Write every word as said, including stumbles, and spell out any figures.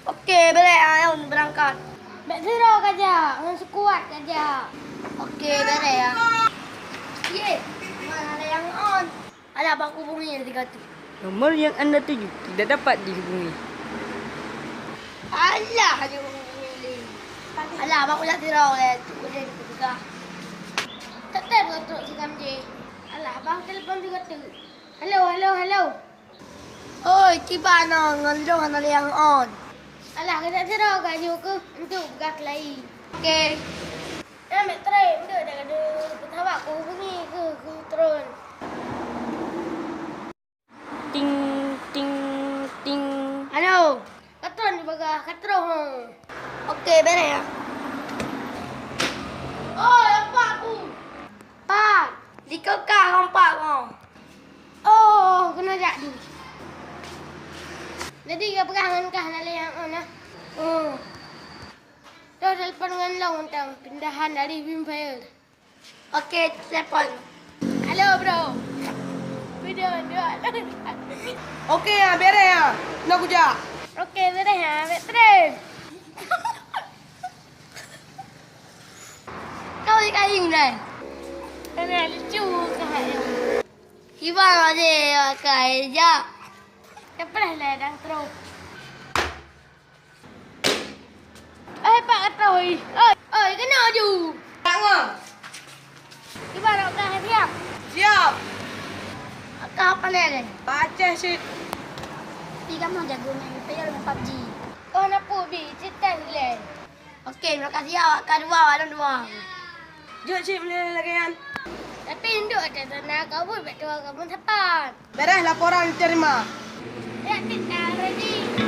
Oke, bèrèh, ayo beurangkat. Bèk sidroe kajak, ngon sikuat kajak. Oke, bèrèh ya. Ye, mana ada yang on? Alah, bang hubungi di katu. Nomor yang anda tuju tidak dapat dihubungi. Alah, hanya hubungi. Alah, bang udah sidroe ya, cukup deh peugah. Tetap betul si Kamji. Alah, bang telepon juga tu. Halo, halo, halo. Oi, kiban nyoe ngon lôn hana lé nyang on. Alah, keuneuk sidroe ka jeuet keuh untuk peugah keulayi. Oke. Eh, Mek Trem, deuh dak gadoh peutawak kuhubungi keuh keu Tron. Ting, ting, ting. Halo, ka Tron di bagah, ka troh. Oke, bèrèh ya. Oh, nampak aku. Pak, di keu kah rompak nyoe. Oh, keuneuk jak di. Jadi ka peugah ngon kah na lé nyang on na. Oh. Toh telepon ngon lôn teuh pindahan dari Wimpel. Oke, telepon. Halo, bro. Video dua. Oke ya, bèrèh ya. Nak kujak. Oke, bèrèh ya, Mek Trem. Kau di kayu dai. Kena lucu kah ya? Kiban aja ya kai jak. Kepala lah dah terus. Eh, Pak Ketoy. Oi, oi, kena aju. Tak ngah. Kiban nak kah siap? Siap. Kah apa leh? Aceh sit. Tapi kamu jago main P U B G. Oh, nak P U B G, cerita ni leh. Oke, makasih ya, awak ka dua, awak lôn dua. Jeuet cit meulée lagée nyan. Tapi induk ada sana kabut bak dua kamu sapat. Bèrèh laporan diterima. Ya, kita ready.